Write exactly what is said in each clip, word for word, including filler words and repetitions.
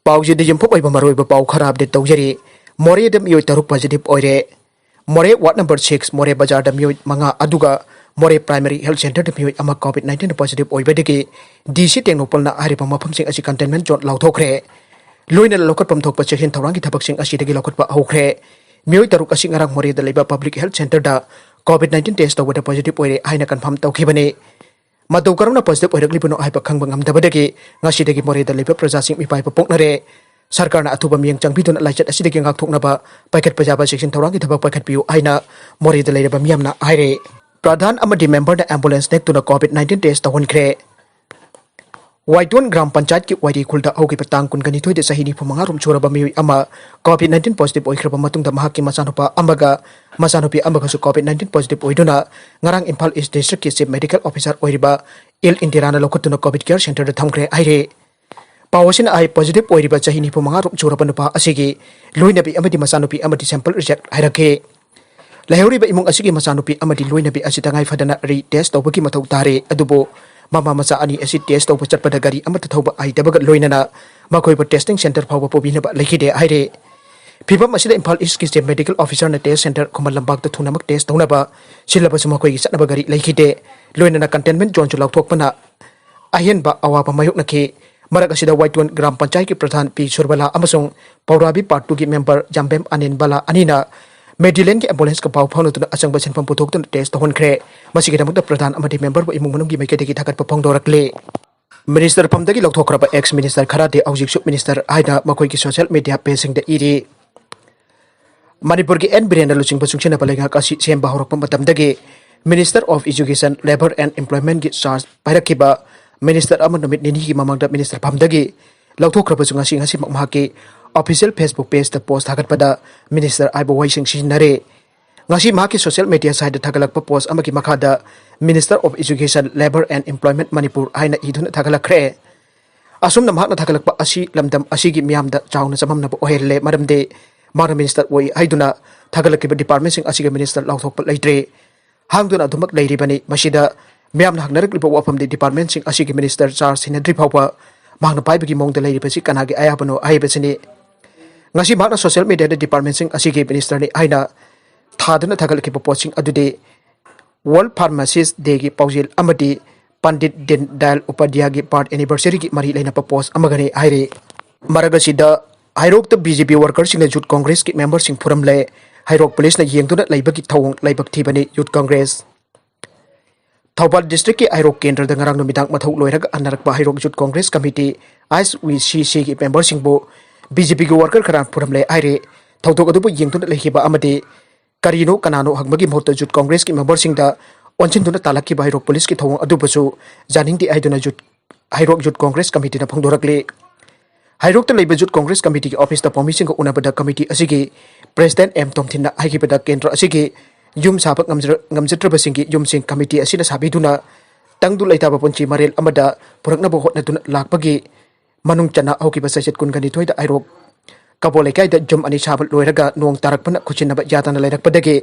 ꯄꯥꯎꯁꯤꯗ ꯌꯨꯝꯐꯝ ꯑꯣꯏꯕ ꯃꯔꯨꯑꯣꯏꯕ ꯄꯥꯎ ꯈꯔ ꯑꯞꯗꯦꯠ ꯇꯧꯖꯔꯤ꯫ ꯃꯣꯔꯦꯗ ꯃꯤꯑꯣꯏ ꯇꯔꯨꯛ ꯄꯣꯖꯤꯇꯤꯚ ꯑꯣꯏꯔꯦ꯫ ꯃꯣꯔꯦ ꯋꯥꯔꯗ ꯅꯝꯕꯔ ꯁꯤꯛꯁ, ꯃꯣꯔꯦ ꯕꯖꯥꯔꯗ ꯃꯤꯑꯣꯏ ꯃꯉꯥ, ꯑꯗꯨꯒ ꯃꯣꯔꯦ ꯄ꯭ꯔꯥꯏꯃꯥꯔꯤ ꯍꯦꯜꯊ ꯁꯦꯟꯇꯔꯗ ꯃꯤꯑꯣꯏ ꯑꯃ ꯀꯣꯚꯤꯗ ꯅꯥꯏꯟꯇꯤꯟ ꯄꯣꯖꯤꯇꯤꯚ ꯑꯣꯏꯕꯗꯒꯤ ꯗꯤ ꯁꯤ ꯇꯦꯡꯅꯧꯄꯜꯅ ꯍꯥꯏꯔꯤꯕ ꯃꯐꯝꯁꯤꯡ ꯑꯁꯤ ꯀꯟꯇꯦꯟꯃꯦꯟ ꯖꯣꯟ ꯂꯥꯎꯊꯣꯛꯈ꯭ꯔꯦ꯫ ꯂꯣꯏꯅꯅ ꯂꯧꯈꯠꯐꯝ ꯊꯣꯛꯄ ꯆꯦꯛꯁꯤꯟ ꯊꯧꯔꯥꯡꯒꯤ ꯊꯕꯛꯁꯤꯡ ꯑꯁꯤꯗꯒꯤ ꯂꯧꯈꯠꯄ ꯍꯧꯈ꯭ꯔꯦ꯫ ꯃꯤꯑꯣꯏ ꯇꯔꯨꯛ ꯑꯁꯤ ꯉꯔꯥꯡ ꯃꯣꯔꯦꯗ ꯂꯩꯕ ꯄꯕ꯭ꯂꯤꯛ ꯍꯦꯜꯊ ꯁꯦꯟꯇꯔꯗ ꯀꯣꯚꯤꯗ ꯅꯥꯏꯟꯇꯤꯟ ꯇꯦꯁ ꯇꯧꯕꯗ ꯄꯣꯖꯤꯇꯤꯚ ꯑꯣꯏꯔꯦ ꯍꯥꯏꯅ ꯀꯟꯐꯥꯔꯝ ꯇꯧꯈꯤꯕꯅꯤ꯫ ꯃꯇꯧ ꯀꯔꯝꯅ ꯄꯣꯖꯤꯇꯤꯚ ꯑꯣꯏꯔꯛꯂꯤꯕꯅꯣ ꯍꯥꯏꯕ ꯈꯪꯕ ꯉꯝꯗꯕꯗꯒꯤ ꯉꯁꯤꯗꯒꯤ ꯃꯣꯔꯦꯗ ꯂꯩꯕ ꯄ꯭ꯔꯖꯥꯁꯤꯡ ꯃꯤꯄꯥꯏꯕ ꯄꯣꯛꯅꯔꯦ꯫ ꯁꯔꯀꯥꯔꯅ ꯑꯊꯨꯕ ꯃꯤꯠꯌꯦꯡ ꯆꯪꯕꯤꯗꯨꯅ ꯂꯥꯏꯆꯠ ꯑꯁꯤꯗꯒꯤ ꯉꯥꯛꯊꯣꯛꯅꯕ ꯄꯥꯏꯈꯠꯄ ꯌꯥꯕ ꯆꯦꯛꯁꯤꯟ ꯊꯧꯔꯥꯡꯒꯤ ꯊꯕꯛ ꯄꯥꯏꯈꯠꯄꯤꯌꯨ ꯍꯥꯏꯅ ꯃꯣꯔꯦꯗ ꯂꯩꯔꯕ ꯃꯤꯌꯥꯝꯅ ꯍꯥꯏꯔꯦ꯫ ꯄ꯭ꯔꯙꯥꯟ ꯑꯃꯗꯤ ꯃꯦꯝꯕꯔꯅ ꯑꯦꯝꯕꯨꯂꯦꯟꯁ ꯅꯦꯛꯇꯨꯅ ꯀꯣꯚꯤꯗ ꯅꯥꯏꯟꯇꯤꯟ ꯇꯦꯁ ꯇꯧꯍꯟꯈ꯭ꯔꯦ꯫ ꯋꯥꯏꯇꯣꯟ ꯒ꯭ꯔꯥꯝ ꯄꯟꯆꯥꯌꯠꯀꯤ ꯋꯥꯏꯔꯤ ꯈꯨꯜꯗ ꯍꯧꯈꯤꯕ ꯇꯥꯡ ꯀꯨꯟꯒꯅꯤꯊꯣꯏꯗ ꯆꯍꯤ ꯅꯤꯐꯨ ꯃꯉꯥ ꯔꯣꯝ ꯁꯨꯔꯕ ꯃꯤꯑꯣꯏ ꯑꯃ ꯀꯣꯚꯤꯗ ꯅꯥꯏꯟꯇꯤꯟ ꯄꯣꯖꯤꯇꯤꯚ ꯑꯣꯏꯈ꯭ꯔꯕ ꯃꯇꯨꯡꯗ ꯃꯍꯥꯛꯀꯤ ꯃꯆꯥꯅꯨꯄꯥ ꯑꯃꯒ ꯃꯆꯥꯅꯨꯄꯤ ꯑꯃꯒꯁꯨ ꯀꯣꯚꯤꯗ ꯅꯥꯏꯟꯇꯤꯟ ꯄꯣꯖꯤꯇꯤꯚ ꯑꯣꯏꯗꯨꯅ ꯉꯔꯥꯡ ꯏꯝꯐꯥꯜ ꯏꯁ ꯗꯤꯁꯇ꯭ꯔꯤꯛꯀꯤ ꯆꯤꯐ ꯃꯦꯗꯤꯀꯦꯜ ꯑꯣꯐꯤꯁꯥꯔ ꯑꯣꯏꯔꯤꯕ ꯑꯦꯜ ꯏꯟꯗꯤꯔꯥꯅ ꯂꯧꯈꯠꯇꯨꯅ ꯀꯣꯚꯤꯗ ꯀꯦꯌꯔ ꯁꯦꯟꯇꯔꯗ ꯊꯝꯈ꯭ꯔꯦ ꯍꯥꯏꯔꯦ꯫ ꯄꯥꯎ ꯑꯁꯤꯅ ꯍꯥꯏ, ꯄꯣꯖꯤꯇꯤꯚ ꯑꯣꯏꯔꯤꯕ ꯆꯍꯤ ꯅꯤꯐꯨ ꯃꯉꯥ ꯔꯣꯝ ꯁꯨꯔꯕ ꯅꯨꯄꯥ ꯑꯁꯤꯒꯤ ꯂꯣꯏꯅꯕꯤ ꯑꯃꯗꯤ ꯃꯆꯥꯅꯨꯄꯤ ꯑꯃꯗꯤ ꯁꯦꯝꯄꯜ ꯔꯤꯖꯦꯛ ꯍꯥꯏꯔꯛꯈꯤ꯫ ꯂꯩꯍꯧꯔꯤꯕ ꯏꯃꯨꯡ ꯑꯁꯤꯒꯤ ꯃꯆꯥꯅꯨꯄꯤ ꯑꯃꯗꯤ ꯂꯣꯏꯅꯕꯤ ꯑꯁꯤ ꯇꯉꯥꯏ ꯐꯗꯅ ꯔꯤ ꯇꯦꯁ ꯇꯧꯕꯒꯤ ꯃꯊꯧ ꯇꯥꯔꯦ꯫ ꯑꯗꯨꯕꯨ ꯃꯃꯥ ꯃꯆꯥ ꯑꯅꯤ ꯑꯁꯤ ꯇꯦꯁ ꯇꯧꯕ ꯆꯠꯄꯗ ꯒꯥꯔꯤ ꯑꯃꯠꯇ ꯊꯧꯕ ꯍꯩꯇꯕꯒ ꯂꯣꯏꯅꯅ ꯃꯈꯣꯏꯕꯨ ꯇꯦꯁꯇꯤꯡ ꯁꯦꯟꯇꯔ ꯐꯥꯎꯕ ꯄꯨꯕꯤꯅꯕ ꯂꯩꯈꯤꯗꯦ ꯍꯥꯏꯔꯦ꯫ ꯐꯤꯕꯝ ꯑꯁꯤꯗ ꯏꯝꯐꯥꯜ ꯏꯁꯀꯤ ꯆꯤꯐ ꯃꯦꯗꯤꯀꯦꯜ ꯑꯣꯐꯤꯁꯥꯔꯅ ꯇꯦꯁ ꯁꯦꯟꯇꯔ ꯈꯨꯃꯟ ꯂꯝꯄꯥꯛꯇ ꯊꯨꯅꯃꯛ ꯇꯦꯁ ꯇꯧꯅꯕ ꯁꯤꯜꯂꯕꯁꯨ ꯃꯈꯣꯏꯒꯤ ꯆꯠꯅꯕ ꯒꯥꯔꯤ ꯂꯩꯈꯤꯗꯦ꯫ ꯂꯣꯏꯅꯅ ꯀꯟꯇꯦꯟꯃꯦꯟ ꯖꯣꯟꯁꯨ ꯂꯥꯎꯊꯣꯛꯄꯅ ꯑꯍꯦꯟꯕ ꯑꯋꯥꯕ ꯃꯥꯌꯣꯛꯅꯈꯤ꯫ ꯃꯔꯛ ꯑꯁꯤꯗ ꯋꯥꯏꯇꯣꯟ ꯒ꯭ꯔꯥꯝ ꯄꯟꯆꯥꯌꯠꯀꯤ ꯄ꯭ꯔꯙꯥꯟ ꯄꯤ ꯁꯨꯔꯕꯂꯥ ꯑꯃꯁꯨꯡ ꯄꯧꯔꯥꯕꯤ ꯄꯥꯔꯠ ꯇꯨꯒꯤ ꯃꯦꯝꯕꯔ ꯖꯥꯝꯕꯦꯝ ꯑꯅꯤꯟꯕꯂꯥ ꯑꯅꯤꯅ ꯃꯦꯗꯤꯂꯦꯟꯒꯤ ꯑꯦꯝꯕꯨꯂꯦꯟꯁꯀ ꯄꯥꯎ ꯐꯥꯎꯅꯗꯨꯅ ꯑꯆꯪꯕ ꯁꯦꯟꯐꯝ ꯄꯨꯊꯣꯛꯇꯨꯅ ꯇꯦꯁ ꯇꯧꯍꯟꯈ꯭ꯔꯦ꯫ ꯃꯁꯤꯒꯤꯗꯃꯛꯇ ꯄ꯭ꯔꯙꯥꯟ ꯑꯃꯗꯤ ꯃꯦꯝꯕꯔꯕꯨ ꯏꯃꯨꯡ ꯃꯅꯨꯡꯒꯤ ꯃꯥꯏꯀꯩꯗꯒꯤ ꯊꯥꯒꯠꯄ ꯐꯣꯡꯗꯣꯔꯛꯂꯤ꯫ ꯃꯤꯅꯤꯁꯇꯔ ꯐꯝꯗꯒꯤ ꯂꯧꯊꯣꯛꯈ꯭ꯔꯕ ꯑꯦꯛꯁ ꯃꯤꯅꯤꯁꯇꯔ ꯈꯔꯗꯤ ꯍꯧꯖꯤꯛꯁꯨ ꯃꯤꯅꯤꯁꯇꯔ ꯍꯥꯏꯅ ꯃꯈꯣꯏꯒꯤ ꯁꯣꯁꯤꯌꯦꯜ ꯃꯤꯗꯤꯌꯥ ꯄꯦꯖꯁꯤꯡꯗ ꯏꯔꯤ꯫ ꯃꯅꯤꯄꯨꯔꯒꯤ ꯑꯦꯟ ꯕꯤꯔꯦꯟꯅ ꯂꯨꯆꯤꯡꯕ ꯆꯨꯡꯁꯤꯟꯅꯕ ꯂꯩꯉꯥꯛ ꯑꯁꯤ ꯁꯦꯝꯕ ꯍꯧꯔꯛꯄ ꯃꯇꯝꯗꯒꯤ Minister of Education, Labour and Employment ꯒꯤ ꯆꯥꯔꯖ ꯄꯥꯏꯔꯛꯈꯤꯕ ꯃꯤꯅꯤꯁꯇꯔ ꯑꯃ ꯅꯨꯃꯤꯠ ꯅꯤꯅꯤꯒꯤ ꯃꯃꯥꯡꯗ ꯃꯤꯅꯤꯁꯇꯔ ꯐꯝꯗꯒꯤ ꯂꯧꯊꯣꯛꯈ꯭ꯔꯕꯁꯨ ꯉꯁꯤ ꯉꯁꯤꯃꯛ ꯃꯍꯥꯛꯀꯤ ꯑꯣꯐꯤꯁꯤꯌꯦꯜ ꯐꯦꯁꯕꯨꯛ ꯄꯦꯖꯇ ꯄꯣꯁ ꯊꯥꯒꯠꯄꯗ ꯃꯤꯅꯤꯁꯇꯔ ꯍꯥꯏꯕ ꯋꯥꯍꯩꯁꯤꯡ ꯁꯤꯖꯤꯟꯅꯔꯦ꯫ ꯉꯁꯤ ꯃꯍꯥꯛꯀꯤ ꯁꯣꯁꯤꯌꯦꯜ ꯃꯤꯗꯤꯌꯥ ꯁꯥꯏꯠꯇ ꯊꯥꯒꯠꯂꯛꯄ ꯄꯣꯁ ꯑꯃꯒꯤ ꯃꯈꯥꯗ Minister of Education, Labour and Employment Manipur ꯍꯥꯏꯅ ꯏꯗꯨꯅ ꯊꯥꯒꯠꯂꯛꯈ꯭ꯔꯦ꯫ ꯑꯁꯨꯝꯅ ꯃꯍꯥꯛꯅ ꯊꯥꯒꯠꯂꯛꯄ ꯑꯁꯤ ꯂꯝꯗꯝ ꯑꯁꯤꯒꯤ ꯃꯤꯌꯥꯝꯗ ꯆꯥꯎꯅ ꯆꯃꯝꯅꯕ ꯑꯣꯏꯍꯜꯂꯦ, ꯃꯔꯝꯗꯤ ꯃꯍꯥꯛꯅ ꯃꯤꯅꯤꯁꯇꯔ ꯑꯣꯏ ꯍꯥꯏꯗꯨꯅ ꯊꯥꯒꯠꯂꯛꯈꯤꯕ ꯗꯤꯄꯥꯔꯠꯃꯦꯟꯁꯤꯡ ꯑꯁꯤꯒꯤ ꯃꯤꯅꯤꯁꯇꯔ ꯂꯥꯎꯊꯣꯛꯄ ꯂꯩꯇ꯭ꯔꯦ꯫ ꯍꯥꯡꯗꯨꯅ ꯑꯗꯨꯃꯛ ꯂꯩꯔꯤꯕꯅꯤ꯫ ꯃꯁꯤꯗ ꯃꯤꯌꯥꯝꯅ ꯍꯪꯅꯔꯛꯂꯤꯕ ꯋꯥꯐꯝꯗꯤ ꯗꯤꯄꯥꯔꯠꯃꯦꯟꯁꯤꯡ ꯑꯁꯤꯒꯤ ꯃꯤꯅꯤꯁꯇꯔ ꯆꯥꯔꯖ ꯁꯤꯟꯅꯗ꯭ꯔꯤ ꯐꯥꯎꯕ ꯃꯍꯥꯛꯅ ꯄꯥꯏꯕꯒꯤ ꯃꯑꯣꯡꯗ ꯂꯩꯔꯤꯕꯁꯤ ꯀꯅꯥꯒꯤ ꯑꯌꯥꯕꯅꯣ ꯍꯥꯏꯕꯁꯤꯅꯤ꯫ ꯉꯁꯤ ꯃꯍꯥꯛꯅ social media ꯗ department ꯁꯤꯡ ꯑꯁꯤꯒꯤ minister ꯅꯤ ꯍꯥꯏꯅ ꯊꯥꯗꯨꯅ ꯊꯥꯒꯠꯂꯛꯈꯤꯕ ꯄꯣꯠꯁꯤꯡ ꯑꯗꯨꯗꯤ World Pharmacist Day ꯒꯤ ꯄꯥꯎꯖꯦꯜ ꯑꯃꯗꯤ ꯄꯟꯗꯤꯠ ꯗꯤꯟ ꯗꯌꯥꯜ ꯎꯄꯥꯙ꯭ꯌꯥꯌꯒꯤ birth anniversary ꯒꯤ ꯃꯔꯤ ꯂꯩꯅꯕ post ꯑꯃꯒꯅꯤ ꯍꯥꯏꯔꯤ꯫ ꯃꯔꯛ ꯑꯁꯤꯗ ꯍꯩꯔꯣꯛꯇ B J P worker ꯁꯤꯡꯅ youth congress ꯀꯤ member ꯁꯤꯡ ꯐꯨꯔꯝꯂꯦ꯫ ꯍꯩꯔꯣꯛ police ꯅ ꯌꯦꯡꯗꯨꯅ ꯂꯩꯕꯒꯤ ꯊꯧꯑꯣꯡ ꯂꯥꯏꯕꯛ ꯊꯤꯕꯅꯤ youth congress꯫ ꯊꯧꯕꯥꯜ district ꯀꯤ ꯍꯩꯔꯣꯛ ꯀꯦꯟꯗ꯭ꯔꯗ ꯉꯔꯥꯡ ꯅꯨꯃꯤꯗꯥꯡ ꯃꯊꯧ ꯂꯣꯏꯔꯒ ꯍꯟꯅꯔꯛꯄ ꯍꯩꯔꯣꯛ youth congress committee, H Y C C ꯒꯤ member ꯁꯤꯡꯕꯨ B J P ꯒꯤ worker ꯈꯔ ꯐꯨꯔꯝꯂꯦ ꯍꯥꯏꯔꯤ꯫ ꯊꯧꯗꯣꯛ ꯑꯗꯨꯕꯨ ꯌꯦꯡꯗꯨꯅ ꯂꯩꯈꯤꯕ ꯑꯃꯗꯤ ꯀꯔꯤꯅꯣ ꯀꯅꯥꯅꯣ ꯍꯪꯕꯒꯤ ꯃꯍꯨꯠꯇ youth congress ꯀꯤ member ꯁꯤꯡꯗ ꯑꯣꯟꯁꯤꯟꯗꯨꯅ ꯇꯥꯜꯂꯛꯈꯤꯕ ꯍꯩꯔꯣꯛ police ꯀꯤ ꯊꯧꯑꯣꯡ ꯑꯗꯨꯕꯨꯁꯨ ꯌꯥꯅꯤꯡꯗꯦ ꯍꯥꯏꯗꯨꯅ youth, ꯍꯩꯔꯣꯛ youth congress committee ꯅ ꯐꯣꯡꯗꯣꯔꯛꯂꯤ꯫ ꯍꯩꯔꯣꯛꯇ ꯂꯩꯕ youth congress committee ꯒꯤ office ꯇ ꯄꯥꯎꯃꯤꯁꯤꯡꯒ ꯎꯅꯕꯗ committee ꯑꯁꯤꯒꯤ president ꯑꯦꯝ ꯇꯣꯝꯊꯤꯟꯅ ꯍꯥꯏꯈꯤꯕꯗ, ꯀꯦꯟꯗ꯭ꯔ ꯑꯁꯤꯒꯤ ꯌꯨꯝ ꯁꯥꯕ ꯉꯝꯖꯔ-, ꯉꯝꯖꯗ꯭ꯔꯕꯁꯤꯡꯒꯤ ꯌꯨꯝꯁꯤꯡ committee ꯑꯁꯤꯅ ꯁꯥꯕꯤꯗꯨꯅ ꯇꯪꯗꯨ ꯂꯩꯇꯥꯕ ꯄꯨꯟꯁꯤ ꯃꯔꯦꯜ ꯑꯃꯗ ꯄꯨꯔꯛꯅꯕ ꯍꯣꯠꯅꯗꯨꯅ ꯂꯥꯛꯄꯒꯤ ꯃꯅꯨꯡ ꯆꯟꯅ ꯍꯧꯈꯤꯕ ꯆꯩꯆꯠ ꯀꯨꯟꯒ ꯅꯤꯊꯣꯏꯗ ꯍꯩꯔꯣꯛ ꯀꯕꯣ ꯂꯩꯀꯥꯏꯗ ꯌꯨꯝ ꯑꯅꯤ ꯁꯥꯕ ꯂꯣꯏꯔꯒ ꯅꯣꯡ ꯇꯥꯔꯛꯄꯅ ꯈꯨꯠꯁꯤꯟꯅꯕ ꯌꯥꯗꯅ ꯂꯩꯔꯛꯄꯗꯒꯤ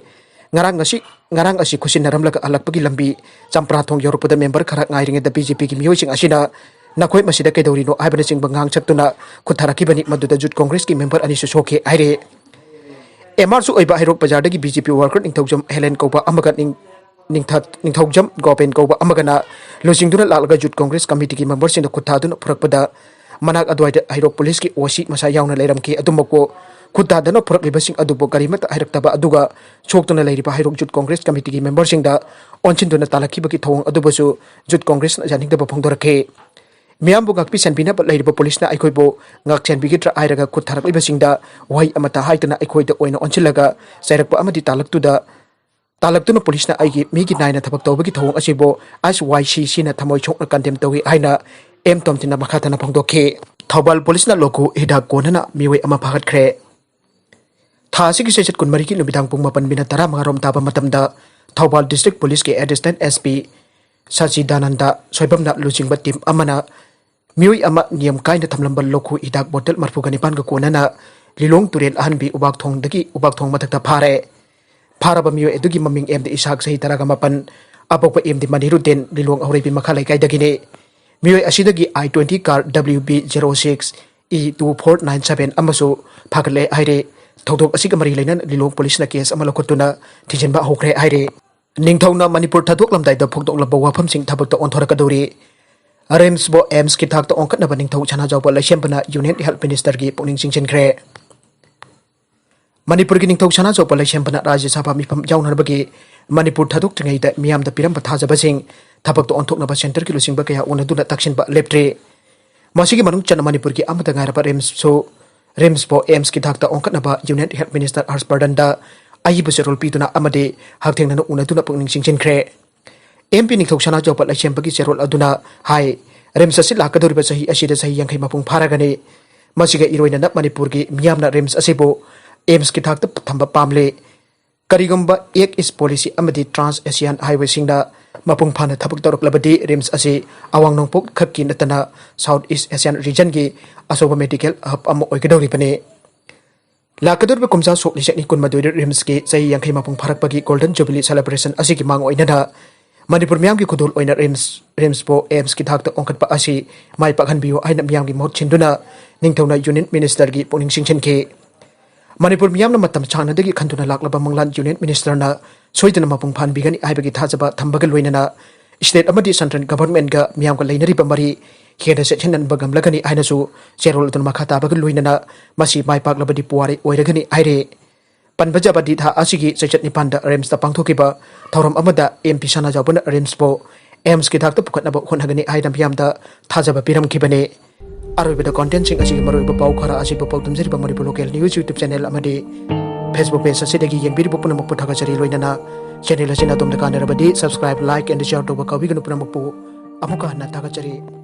ꯉꯔꯥꯡ ꯉꯁꯤ, ꯉꯔꯥꯡ ꯑꯁꯤ ꯈꯨꯠꯁꯤꯟꯅꯔꯝꯂꯒ ꯍꯜꯂꯛꯄꯒꯤ ꯂꯝꯕꯤ ꯆꯝꯄ꯭ꯔꯥ ꯊꯣꯡ ꯌꯧꯔꯛꯄꯗ member ꯈꯔ ꯉꯥꯏꯔꯤꯉꯩꯗ B J P ꯒꯤ ꯃꯤꯑꯣꯏꯁꯤꯡ ꯑꯁꯤꯅ "ꯅꯈꯣꯏ ꯃꯁꯤꯗ ꯀꯩꯗꯧꯔꯤꯅꯣ?" ꯍꯥꯏꯕꯅꯆꯤꯡꯕ ꯉꯥꯡ ꯁꯛꯇꯨꯅ ꯈꯨꯠ ꯊꯥꯔꯛꯈꯤꯕꯅꯤ꯫ ꯃꯗꯨꯗ youth congress ꯀꯤ member ꯑꯅꯤꯁꯨ ꯁꯣꯛꯈꯤ ꯍꯥꯏꯔꯤ꯫ M R ꯁꯨ ꯑꯣꯏꯕ ꯍꯩꯔꯣꯛ ꯕꯖꯥꯔꯗꯒꯤ B J P worker ꯅꯤꯡꯊꯧꯖꯝ ꯍꯦꯂꯦꯟ ꯀꯧꯕ ꯑꯃꯒ ꯅꯤꯡ-, ꯅꯤꯡꯊ-, ꯅꯤꯡꯊꯧꯖꯝ ꯒꯣꯄꯦꯟ ꯀꯧꯕ ꯑꯃꯒꯅ ꯂꯨꯆꯤꯡꯗꯨꯅ ꯂꯥꯛꯂꯒ youth congress committee ꯒꯤ member ꯁꯤꯡꯗ ꯈꯨꯠ ꯊꯥꯗꯨꯅ ꯐꯨꯔꯛꯄꯗ ꯃꯅꯥꯛ ꯑꯗꯨꯋꯥꯏꯗ ꯍꯩꯔꯣꯛ police ꯀꯤ O C ꯃꯁꯥ ꯌꯥꯎꯅ ꯂꯩꯔꯝꯈꯤ꯫ ꯑꯗꯨꯃꯛꯄꯨ ꯈꯨꯠ ꯊꯥꯗꯅ ꯐꯨꯔꯛꯂꯤꯕꯁꯤꯡ ꯑꯗꯨꯕꯨ ꯀꯔꯤꯃꯠꯇ ꯍꯥꯏꯔꯛꯇꯕ ꯑꯗꯨꯒ ꯁꯣꯛꯇꯨꯅ ꯂꯩꯔꯤꯕ ꯍꯩꯔꯣꯛ youth congress committee ꯒꯤ member ꯁꯤꯡꯗ ꯑꯣꯟꯁꯤꯟꯗꯨꯅ ꯇꯥꯜꯂꯛꯈꯤꯕꯒꯤ ꯊꯧꯑꯣꯡ ꯑꯗꯨꯕꯨꯁꯨ youth congress ꯅ ꯌꯥꯅꯤꯡꯗꯕ ꯐꯣꯡꯗꯣꯔꯛꯈꯤ꯫ ꯃꯤꯌꯥꯝꯕꯨ ꯉꯥꯛꯄꯤ ꯁꯦꯟꯕꯤꯅꯕ ꯂꯩꯔꯤꯕ police ꯅ ꯑꯩꯈꯣꯏꯕꯨ ꯉꯥꯛ ꯁꯦꯟꯕꯤꯒꯗ꯭ꯔꯥ ꯍꯥꯏꯔꯒ ꯈꯨꯠ ꯊꯥꯔꯛꯂꯤꯕꯁꯤꯡꯗ ꯋꯥꯍꯩ ꯑꯃꯠꯇ ꯍꯥꯏꯗꯅ ꯑꯩꯈꯣꯏꯗ ꯑꯣꯏꯅ ꯑꯣꯟꯁꯤꯜꯂꯒ ꯆꯩꯔꯛꯄ ꯑꯃꯗꯤ ꯇꯥꯜꯂꯛꯇꯨꯗ, ꯇꯥꯜꯂꯛꯇꯨꯅ police ꯅ ꯑꯩꯒꯤ ꯃꯤꯒꯤ ꯅꯥꯏꯅ ꯊꯕꯛ ꯇꯧꯕꯒꯤ ꯊꯧꯑꯣꯡ ꯑꯁꯤꯕꯨ H Y C C ꯅ ꯊꯃꯣꯏ ꯁꯣꯛꯅ condemn ꯇꯧꯏ ꯍꯥꯏꯅ ꯑꯦꯝ ꯇꯣꯝꯊꯤꯟꯅ ꯃꯈꯥ ꯇꯥꯅ ꯐꯣꯡꯗꯣꯛꯈꯤ꯫ ꯊꯧꯕꯥꯜ police ꯅ ꯂꯣꯈꯨ ꯍꯤꯗꯥꯛ ꯀꯣꯟꯅꯅ ꯃꯤꯑꯣꯏ ꯑꯃ ꯐꯥꯒꯠꯈ꯭ꯔꯦ꯫ ꯊꯥ ꯑꯁꯤꯒꯤ ꯆꯩꯆꯠ ꯀꯨꯟꯃꯔꯤꯒꯤ ꯅꯨꯃꯤꯗꯥꯡ ꯄꯨꯡ ꯃꯥꯄꯟ minute ꯇꯔꯥꯃꯉꯥ ꯔꯣꯝ ꯇꯥꯕ ꯃꯇꯝꯗ ꯊꯧꯕꯥꯜ district police ꯀꯤ assistant S P ꯁꯆꯤꯗꯥꯅꯟꯗ ꯁꯣꯏꯕꯝꯅ ꯂꯨꯆꯤꯡꯕ team ꯑꯃꯅ ꯃꯤꯑꯣꯏ ꯑꯃ ꯅꯤꯌꯝ ꯀꯥꯏꯅ ꯊꯝꯂꯝꯕ ꯂꯣꯈꯨ ꯍꯤꯗꯥꯛ bottle ꯃꯔꯐꯨꯒ ꯅꯤꯄꯥꯟꯒ ꯀꯣꯟꯅꯅ ꯂꯤꯂꯣꯡ ꯇꯨꯔꯦꯜ ꯑꯍꯟꯕꯤ ꯎꯕꯥꯛ ꯊꯣꯡꯗꯒꯤ, ꯎꯕꯥꯛ ꯊꯣꯡ ꯃꯊꯛꯇ ꯐꯥꯔꯦ꯫ ꯐꯥꯔꯕ ꯃꯤꯑꯣꯏ ꯑꯗꯨꯒꯤ ꯃꯃꯤꯡ ꯑꯦꯝꯗꯤ ꯏꯁꯥꯛ, ꯆꯍꯤ ꯇꯔꯥꯒ ꯃꯥꯄꯟ, ꯑꯄꯣꯛꯄ ꯑꯦꯝꯗꯤ ꯃꯅꯤꯔꯨꯗꯤꯟ, ꯂꯤꯂꯣꯡ ꯑꯍꯧꯔꯩꯕꯤ ꯃꯈꯥ ꯂꯩꯀꯥꯏꯗꯒꯤꯅꯤ꯫ ꯃꯤꯑꯣꯏ ꯑꯁꯤꯗꯒꯤ I twenty car W B zero six E two four nine seven ꯑꯃꯁꯨ ꯐꯥꯒꯠꯂꯦ ꯍꯥꯏꯔꯦ꯫ ꯊꯧꯗꯣꯛ ꯑꯁꯤꯒ ꯃꯔꯤ ꯂꯩꯅꯅ ꯂꯤꯂꯣꯡ ꯄꯨꯂꯤꯁꯅ ꯀꯦꯁ ꯑꯃ ꯂꯧꯈꯠꯇꯨꯅ ꯊꯤꯖꯤꯟꯕ ꯍꯧꯈ꯭ꯔꯦ ꯍꯥꯏꯔꯦ꯫ ꯅꯤꯡꯊꯧꯅ ꯃꯅꯤꯄꯨꯔ ꯊꯥꯗꯣꯛꯂꯝꯗꯥꯏꯗ ꯐꯣꯡꯗꯣꯛꯂꯝꯕ ꯋꯥꯐꯝꯁꯤꯡ ꯊꯕꯛꯇ ꯑꯣꯟꯊꯣꯔꯛꯀꯗꯧꯔꯤ꯫ ꯔꯤꯝꯁꯕꯨ ꯑꯦꯝꯁꯀꯤ ꯊꯥꯛꯇ ꯑꯣꯟꯈꯠꯅꯕ ꯅꯤꯡꯊꯧ ꯁꯅꯥꯖꯥꯎꯕ ꯂꯩꯁꯦꯝꯕꯅ ꯌꯨꯅꯤꯌꯟ ꯍꯦꯜꯊ ꯃꯤꯅꯤꯁꯇꯔꯒꯤ ꯄꯨꯛꯅꯤꯡ ꯆꯤꯡꯁꯤꯟꯈ꯭ꯔꯦ꯫ ꯃꯅꯤꯄꯨꯔꯒꯤ ꯅꯤꯡꯊꯧ ꯁꯅꯥꯖꯥꯎꯕ ꯂꯩꯁꯦꯝꯕꯅ ꯔꯥꯖ꯭ꯌ ꯁꯚꯥ ꯃꯤꯐꯝ ꯌꯥꯎꯅꯅꯕꯒꯤ ꯃꯅꯤꯄꯨꯔ ꯊꯥꯗꯣꯛꯇ꯭ꯔꯤꯉꯩꯗ ꯃꯤꯌꯥꯝꯗ ꯄꯤꯔꯝꯕ ꯊꯥꯖꯕꯁꯤꯡ ꯊꯕꯛꯇ ꯑꯣꯟꯊꯣꯛꯅꯕ ꯁꯦꯟꯇꯔꯒꯤ ꯂꯨꯆꯤꯡꯕ ꯀꯌꯥ ꯎꯅꯗꯨꯅ ꯇꯛꯁꯤꯟꯕ ꯂꯦꯞꯇ꯭ꯔꯤ꯫ ꯃꯁꯤꯒꯤ ꯃꯅꯨꯡ ꯆꯟꯅ ꯃꯅꯤꯄꯨꯔꯒꯤ ꯑꯃꯠꯇ ꯉꯥꯏꯔꯕ ꯔꯤꯝꯁꯁꯨ, ꯔꯤꯝꯁꯄꯨ ꯑꯦꯝꯁꯀꯤ ꯊꯥꯛꯇ ꯑꯣꯟꯈꯠꯅꯕ ꯌꯨꯅꯤꯌꯟ ꯍꯦꯜꯊ ꯃꯤꯅꯤꯁꯇꯔ ꯍꯔꯁ ꯕꯔꯗꯟꯗ ꯑꯏꯕ ꯆꯦꯔꯣꯜ ꯄꯤꯗꯨꯅ ꯑꯃꯗꯤ ꯍꯛꯊꯦꯡꯅꯅ ꯎꯅꯗꯨꯅ ꯄꯨꯛꯅꯤꯡ ꯆꯤꯡꯁꯤꯟꯈ꯭ꯔꯦ꯫ ꯑꯦꯝ ꯄꯤ ꯅꯤꯡꯊꯧ ꯁꯅꯥꯖꯥꯎꯕ ꯂꯩꯁꯦꯝꯕꯒꯤ ꯆꯦꯔꯣꯜ ꯑꯗꯨꯅ ꯍꯥꯏ, ꯔꯤꯝꯁ ꯑꯁꯤ ꯂꯥꯛꯀꯗꯧꯔꯤꯕ ꯆꯍꯤ ꯑꯁꯤꯗ ꯆꯍꯤ ꯌꯥꯡꯈꯩ ꯃꯄꯨꯡ ꯐꯥꯔꯒꯅꯤ꯫ ꯃꯁꯤꯒ ꯏꯔꯣꯏꯅꯅ ꯃꯅꯤꯄꯨꯔꯒꯤ ꯃꯤꯌꯥꯝꯅ ꯔꯤꯝꯁ ꯑꯁꯤꯕꯨ ꯑꯦꯝꯁꯀꯤ ꯊꯥꯛꯇ ꯊꯝꯕ ꯄꯥꯝꯂꯤ꯫ ꯀꯔꯤꯒꯨꯝꯕ Act East Policy ꯑꯃꯗꯤ Trans Asian Highwayꯁꯤꯡꯅ ꯃꯄꯨꯡ ꯐꯥꯅ ꯊꯕꯛ ꯇꯧꯔꯛꯂꯕꯗꯤ ꯔꯤꯝꯁ ꯑꯁꯤ ꯑꯋꯥꯡ ꯅꯣꯡꯄꯣꯛ ꯈꯛꯀꯤ ꯅꯠꯇꯅ South East Asian regionꯒꯤ ꯑꯆꯧꯕ medical hub ꯑꯃ ꯑꯣꯏꯒꯗꯧꯔꯤꯕꯅꯤ꯫ ꯂꯥꯛꯀꯗꯧꯔꯤꯕ ꯀꯨꯝꯖꯥ ꯁꯣꯛ ꯂꯤꯁꯤꯡ ꯑꯅꯤ ꯀꯨꯟꯃꯥꯊꯣꯏꯗ ꯔꯤꯝꯁꯀꯤ ꯆꯍꯤ ꯌꯥꯡꯈꯩ ꯃꯄꯨꯡ ꯐꯥꯔꯛꯄꯒꯤ Golden Jubilee celebration ꯑꯁꯤꯒꯤ ꯃꯥꯡ ꯑꯣꯏꯅꯅ ꯃꯅꯤꯄꯨꯔ ꯃꯤꯌꯥꯝꯒꯤ ꯈꯨꯗꯣꯜ ꯑꯣꯏꯅ ꯔꯤꯝꯁ, ꯔꯤꯝꯁꯄꯨ ꯑꯦꯝꯁꯀꯤ ꯊꯥꯛꯇ ꯑꯣꯟꯈꯠꯄ ꯑꯁꯤ ꯃꯥꯏ ꯄꯥꯛꯍꯟꯕꯤꯌꯨ ꯍꯥꯏꯅ ꯃꯤꯌꯥꯝꯒꯤ ꯃꯍꯨꯠ ꯁꯤꯟꯗꯨꯅ ꯅꯤꯡꯊꯧꯅ ꯌꯨꯅꯤꯌꯟ ꯃꯤꯅꯤꯁꯇꯔꯒꯤ ꯄꯨꯛꯅꯤꯡ ꯆꯤꯡꯁꯤꯟꯈꯤ꯫ ꯃꯅꯤꯄꯨꯔ ꯃꯤꯌꯥꯝꯅ ꯃꯇꯝ ꯁꯥꯡꯅꯗꯒꯤ ꯈꯟꯗꯨꯅ ꯂꯥꯛꯂꯕ ꯃꯪꯂꯥꯟ ꯌꯨꯅꯤꯌꯟ ꯃꯤꯅꯤꯁꯇꯔꯅ ꯁꯣꯏꯗꯅ ꯃꯄꯨꯡ ꯐꯥꯍꯟꯕꯤꯒꯅꯤ ꯍꯥꯏꯕꯒꯤ ꯊꯥꯖꯕ ꯊꯝꯕꯒ ꯂꯣꯏꯅꯅ ꯁ꯭ꯇꯦꯠ ꯑꯃꯗꯤ ꯁꯦꯟꯇ꯭ꯔꯦꯜ ꯒꯚꯔꯟꯃꯦꯟꯠꯒ ꯃꯤꯌꯥꯝꯒ ꯂꯩꯅꯔꯤꯕ ꯃꯔꯤ ꯍꯦꯟꯅ ꯆꯦꯠꯁꯤꯟꯍꯟꯕ ꯉꯝꯂꯒꯅꯤ ꯍꯥꯏꯅꯁꯨ ꯆꯦꯔꯣꯜ ꯑꯗꯨꯅ ꯃꯈꯥ ꯇꯥꯕꯒ ꯂꯣꯏꯅꯅ ꯃꯁꯤ ꯃꯥꯏ ꯄꯥꯛꯂꯕꯗꯤ ꯄꯨꯋꯥꯔꯤ ꯑꯣꯏꯔꯒꯅꯤ ꯍꯥꯏꯔꯦ꯫ ꯄꯟꯕ ꯌꯥꯕꯗꯤ ꯊꯥ ꯑꯁꯤꯒꯤ ꯆꯩꯆꯠ ꯅꯤꯄꯥꯟꯗ ꯔꯤꯝꯁꯇ ꯄꯥꯡꯊꯣꯛꯈꯤꯕ ꯊꯧꯔꯝ ꯑꯃꯗ ꯑꯦꯝ ꯄꯤ ꯁꯅꯥꯖꯥꯎꯕꯅ ꯔꯤꯝꯁꯄꯨ ꯑꯦꯝꯁꯀꯤ ꯊꯥꯛꯇ ꯄꯨꯈꯠꯅꯕ ꯍꯣꯠꯅꯒꯅꯤ ꯍꯥꯏꯅ ꯃꯤꯌꯥꯝꯗ ꯊꯥꯖꯕ ꯄꯤꯔꯝꯈꯤꯕꯅꯤ꯫ ꯑꯔꯣꯏꯕꯗ contentꯁꯤꯡ ꯑꯁꯤꯒꯤ ꯃꯔꯨꯑꯣꯏꯕ ꯄꯥꯎ ꯈꯔ ꯑꯁꯤꯕꯨ ꯄꯥꯎ ꯇꯝꯖꯔꯤꯕ Manipur local news YouTube channel ꯑꯃꯗꯤ Facebook page ꯑꯁꯤꯗꯒꯤ ꯌꯦꯡꯕꯤꯔꯤꯕ ꯄꯨꯝꯅꯃꯛꯄꯨ ꯊꯥꯒꯠꯆꯔꯤ꯫ ꯂꯣꯏꯅꯅ channel ꯑꯁꯤꯅ ꯑꯗꯣꯝꯗ ꯀꯥꯟꯅꯔꯕꯗꯤ subscribe, like and share ꯇꯧꯕ ꯀꯥꯎꯕꯤꯒꯅꯨ꯫ ꯄꯨꯝꯅꯃꯛꯄꯨ ꯑꯃꯨꯛꯀ ꯍꯟꯅ ꯊꯥꯒꯠꯆꯔꯤ꯫